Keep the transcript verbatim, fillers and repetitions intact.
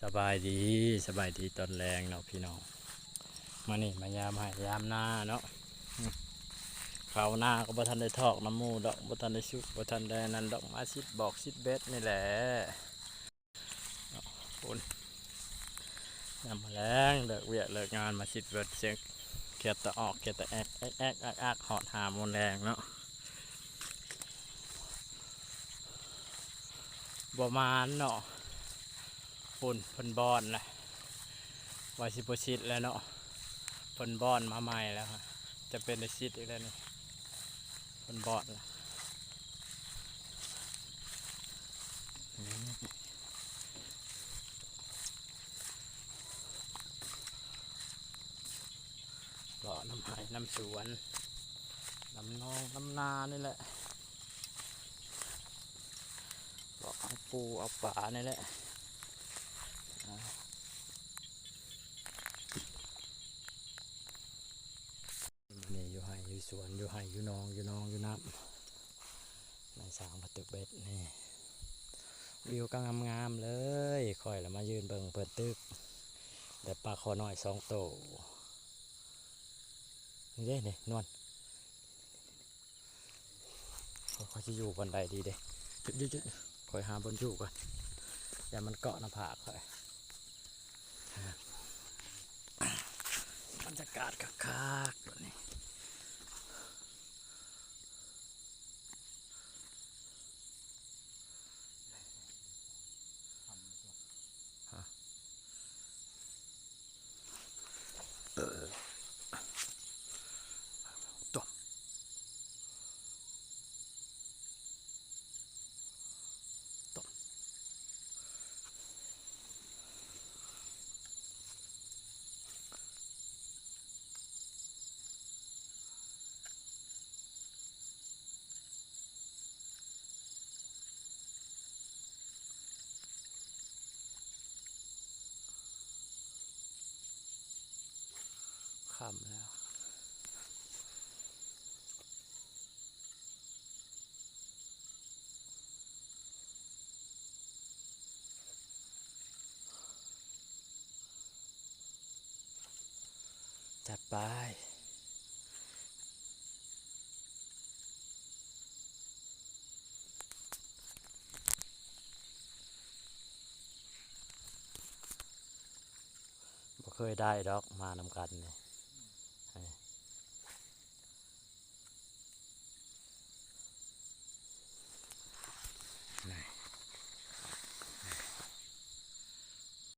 สบายดี สบายดีตอนแลงเนาะพี่น้อง มานี่มายามไฮ่ยามนาเนาะ ข้าวนาก็บ่ทันได้ทอกนำหมู่ดอก บ่ทันได้สุก บ่ทันได้นั่นดอก มาซิดบอกซิดเบ็ดนี่แหละ โอ้น ยามมาแลง เลิกเวียกเลิกงานมาซิดเบ็ด เสียงเขียดตะออก เขียดตะแอก แอกแอกอักอัก ฮอดห้าโมงแลงเนาะ บ่หมานเนาะ โอ้น เพิ่นบอนนะ ว่าสิบ่ซิดแล้วเนาะ เพิ่นบอนมาใหม่แล้วฮะ จะเป็นได้ซิดอีกแล้วนี่ เพิ่นบอนนะ เลาะนำไฮ่นำสวน นำหนองนำนานี่แหละ เลาะเอาปูเอาปลานี่แหละ อ่า มื้อนี้อยู่ไฮ่อยู่สวน อยู่ไฮ่อยู่หนอง อยู่หนองอยู่น้ำ นายสางมาตึกเบ็ดนี่ วิวก็งามๆเลย ข้อยละมายืนเบิ่งเพิ่นตึก ได้ปลาคอน้อยสองโต นี่เด้นี่นวล ข้อยสิอยู่บ่อนใดดีเด้ หยุดๆๆ ข้อยหาบ่อนอยู่ก่อน ย่านมันเกาะหน้าผากข้อย บรรยากาศคักๆ แบบนี้ ฮะ เออ ตบ ตบ ค่ำแล้ว จัดไป บ่เคยได้ดอก มานำกันนี่